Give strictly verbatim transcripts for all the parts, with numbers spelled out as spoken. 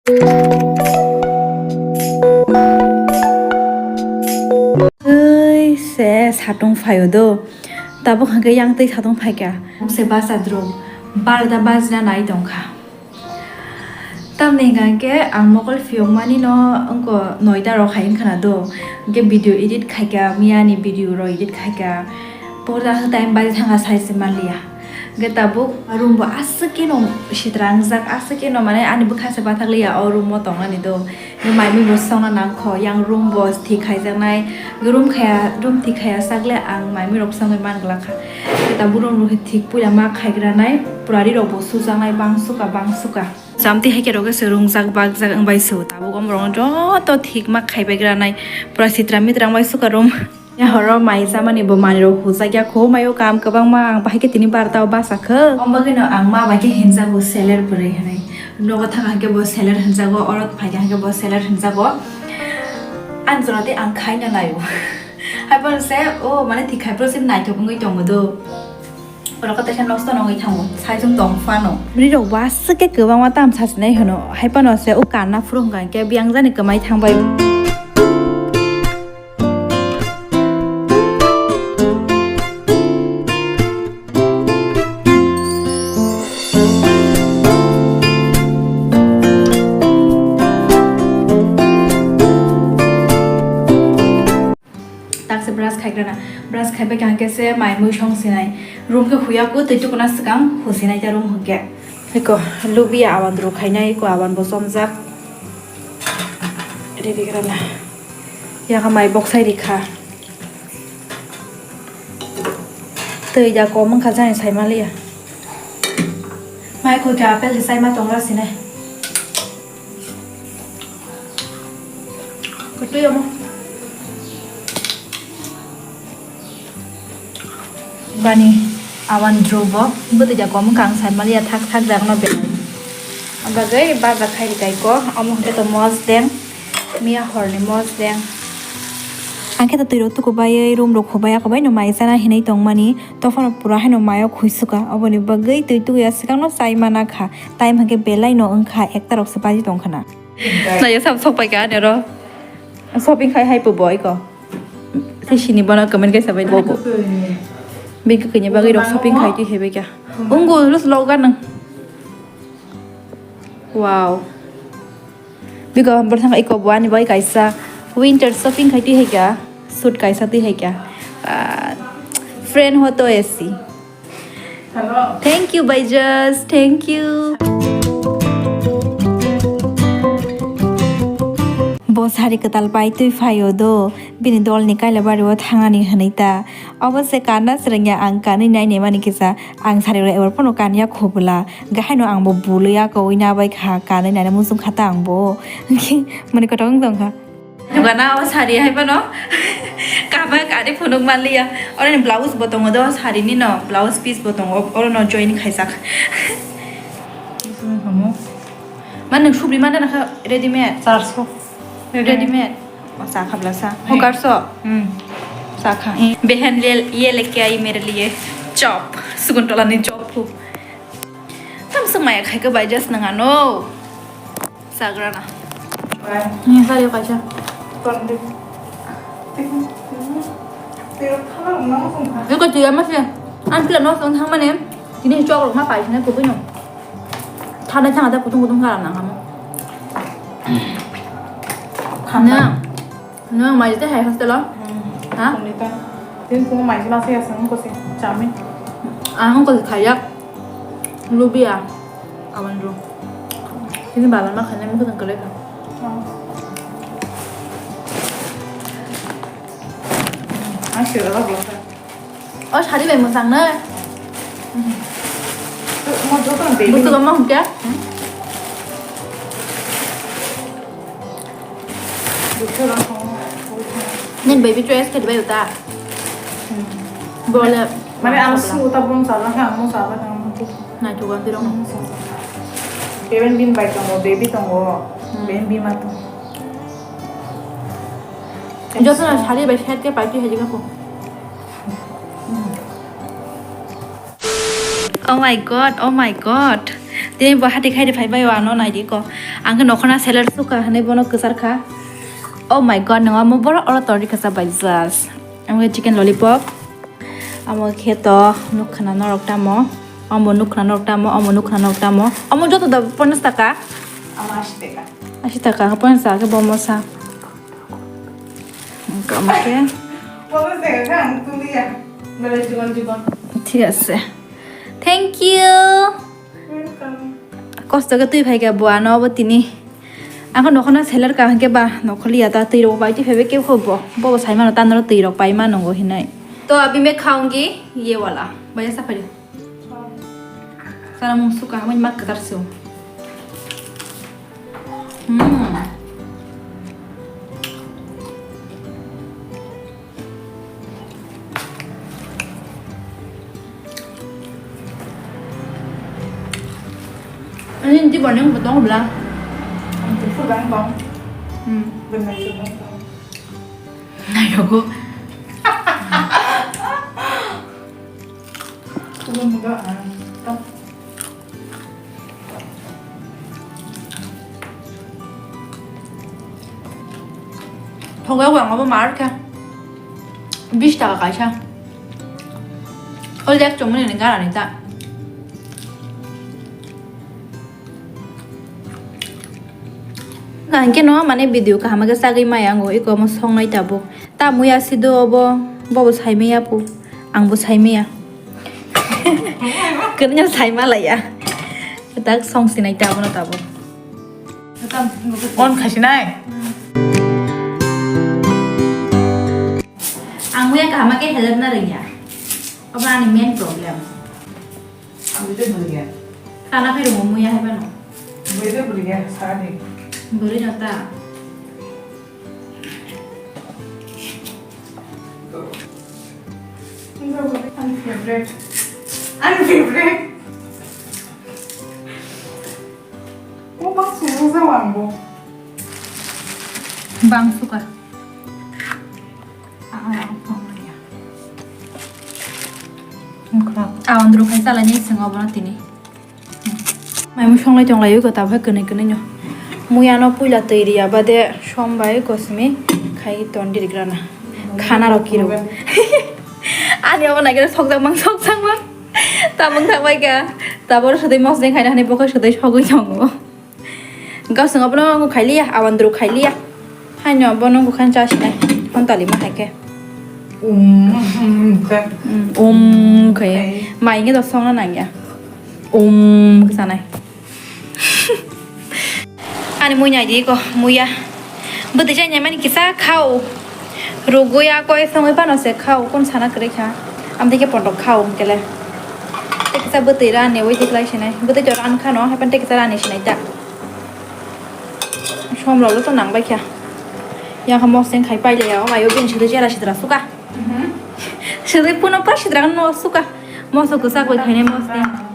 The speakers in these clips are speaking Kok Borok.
Twi se satung phaio do. Tabuk hwnkhe yang twi satung phaikha. Se basa drum. Barda bajna nai tongkha. Tamni hwnkha khe ang mokol phiyokmani no wngkha noita rok hai wngkha na do. Hwnkhe video edit khaikha, miyani video rok edit khaikha. Porda time bai thangkha sai se manliya. Hwnkhe tabuk room bo aswk khe no sitra wngjak, aswk khe no mane ani bwkha se bathakliya o room o tongnani do. Hwnkhe mai mui bo songna nangkho, yang room bo thik khaijaknai. Room khaya, room thik khaya sakle ang mai mui rok songwi man glak kha. Tabuk room rok thik puila ma khaigra nai, pura ri rok bo sujaknai bang suka, bang suka. Chamtwi hai khe rok se rungjak bakjak wng bai se o. Tabuk omo rok joto thik ma khai bai gra nai. Pura sitra mitra wng bai suka room. Ya horo mai chamani bo manwi rok hujak ya kho, maio kam kwbangma, ang bahai khe tini barta o basa khe. Omo bagwi no ang ma bai khe hinjak bo seler bwrwi hinwi. Nogo thang hai khe bo seler hinjago, oro phai khe bo seler hinjago. Ani jora tei ang khai na naio. Hai phano se o mane thik khai phano se naithok wngwi tongo do. Oro khe teisa nosto nongwi thango, saichung tong phano. Bwrwi rok bo aswk khe kwbangma tam sasinai hwno, hai phano se o kanna phuru hwnkha khe biyang jani kwmai thang bai. Tak se brush khai grana. Brush khai bai khe hwnkhe se mai mui song sinai. Room khe huya ko twi tukuna swkang husinai ta room hwnkhe. Eko lubia awan rw khainai, eko awan bo chomjak. Ready grana. Yakha mai boksai rikha. Twi ja kom wngkha jani sai maliya. Mai khoi khe apple se sai ma tongra sinai. Kwtwi omo. Bani awan drobo bwtwi ja kom wngkha ang sai maliya thak thak jak no belai. Bagwi baja khai rikai ko omo hwnkhe to mosdeng miya horni mosdeng. Ang khe to twi rok tuku baiwi room rok khubai ako bai no mai chana hinwi tongmani. Tophano pura haino mayo khuisuka, oboni bagwi twi tukuya swkangno chai mana kha. Time hwnkhe belai no wngkha ekta rok se baji tongkha na. Naiya sam sok pai kha ani oro. Shopping khai hai po bo iko. Tei sini bono comment kaisa bai bo bo. Bini kwkwi ni bagwi rok shopping khai twi hebai kha. Ungu lus loga nang. Wow. Bigo borok thangkha iko bo ani bai kaisa winter shopping khai twi hai kha, suit kaisa twi hai kha. Ah, friend ho to esi. Hello. Thank you, Baijas. Thank you. Bo sari kwtal pai twi phaio do, bini dolni kaila bario thangani hwnwi ta. Obo se kanna swrwngya ang kanwi nainai mani kisa. Ang sari rok ebar phano kanya khobwla, gahaino ang bo bului ya kowina bai kha, kanwi nana muchung kha ta ang bo. Mani kotor wng tong kha. Dukana o sari hai phano kaba kani phunuk manliya. Oro ni blouse bo tongo do, sari ni no blouse piece bo tongo, oro no join khaijak. Mani subri mana na kha ready made. Charso. Ready made. O, sa kha bla sa. Hokar so. Hmm. Sa kha. Behen le, ye leke ai mere liye chop. Suguntola ni chop hu. Tam sung maya khai ka bai just nang ano. Sagrana. Ni sa yo kaisa. Eko tiga masih. An pila no song thang mane. Ini chok ma pai sini kubi no. Thana thang ada kutung kutung kala nang kamu. Thana. Nang mai te hai hostel o? Ha? Tin phung mai ma se asang ko se chami. Ang ko khayak. Lubia. Awan ro. Ini bala ma khane mo kudang kare ka. Ang sira la bla. O sari bai mwchang nai. Mo joto baby. Butu gama hwnkhe? Butu gama. Nen baby choice khe bai uta. Bole. Mane ang su uta bom sala kha ang mo sala kha ang mo. Nai tu gan tirong. Baby bin bai tongo, baby tongo. Baby ma tongo. Joto na sari bai set khe pai tu hedi ka po. Oh my god, oh my god. Tini bo hati khai de phai bai o ano nai di ko. Ang khe nokhorna salad suka hwnwi bono kwchar kha. Oh my God, nang amo boro oro tori kasa bai just. Ang khe chicken lollipop. Amo khe to nukkha na norok tamo. Amo nukkha na norok tamo, amo nukkha na norok tamo. Amo joto da ponchas taka. Amo ashi taka. Ashi taka, ponchas taka khe bo mosa. Ang kamo khe. Ponchas taka khe ang tuliya. Bale jibon jibon. Thik ase. Thank you. Welcome. Kosto khe twi phai kha bo ano bo tini. Ang khe nokhorna salad ka hwnkhe ba nokhorliya ta twi rok bai twi phai khe kho bo. Bo bo sai mano ta norok twi rok pai ma nongo hinai. To abhi main khaungi ye wala. Bhaiya sa phai. Sara mung suka hamai mak katar su. Hmm. Ani nanti banyang betong bela. Ang tu sudah bang. Hmm. Benar sudah bang. Nayogo. Kulo muda ah. Thogo wang obo mar kha. Bish taka kaisa. Ol jak chomoni ni gara ni ta. Nang khe no mane video kaham khe sagwi maya ango iko omo songnai tabuk. Ta muya sido obo, bobo saimaya pu. Ang bo saimaya. Kanya saima laya. Tak song sinai ta bono tabuk. On khasinai. Ang muya kaham khe help na rengya. Obo ani main problem. Ang bwrwi bwrwi ya. Tana khai rung muya hai bano. Bwrwi bwrwi ya, sani. Bwrwi no ta. Ani favorite. Ani favorite. O bang suru sa wang bo. Bang suka. Awan duru khai chala ni singo bono tini. Mai mui songlai tonglai ui kota bai kwnwi kwnwi no. Mui ano puila twi riya bade som bai kosmi khai ton dirik rana. Khana rok kiro. Ani obo nai khe sokjak mang sokjak mang. Tabung thang bai kha. Tabor sotwi mosdeng khaina hani bokhe sotwi sogwi tongo. Gasung abono khailiya, awandru khailiya. Haino bono bukhan chasinai. Phone tali ma hai khe. Um, um, khe. Um, um, khe. Hai. Mai nge dosong na nangya. Um, khe sanai. Ani mui nai di ko, muya. Bwtwi jai nai mani kisa khao. Rugwi a koi songwi phano se khao, kun sana kwrwi kha. Amtwi khe potok khao hwnkhe le. Tei kisa bwtwi rani ui tiklai sinai. Bwtwi to ran khano, haiphano tei kisa rani sinai ta. Som rok to nang bai kha. Yang kha moseng khai pai le ya, o ayo bini sidi jera sidra suka. Mhm. Sidi puno pa sidra no suka. Moso kwchak bai khainai moseng.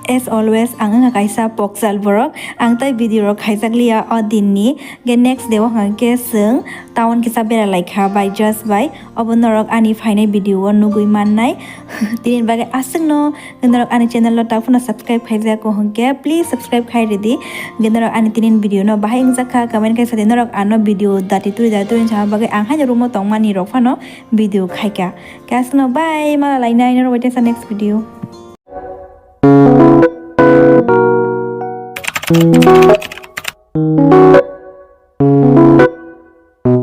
As always, ang wngkha kaisa pokjal borok. Ang tai video rok khaijak liya o din ni. Ge next day o hwnkha khe chwng town kisa bera lai kha bai just bai. Obo norok ani phainai video o nugwi mannai. Tini bagwi aswk no norok ani channel o tak phano subscribe khaijak o hwnkhe please subscribe khai ridi. Ge norok ani tini video no bahai wngjak kha comment khai sadi norok ano video dati turi dati turi sama bagwi ang haino room o tongmani rok phano video khaika. Khe aswk no bye mala lainai norok bai teisa next video.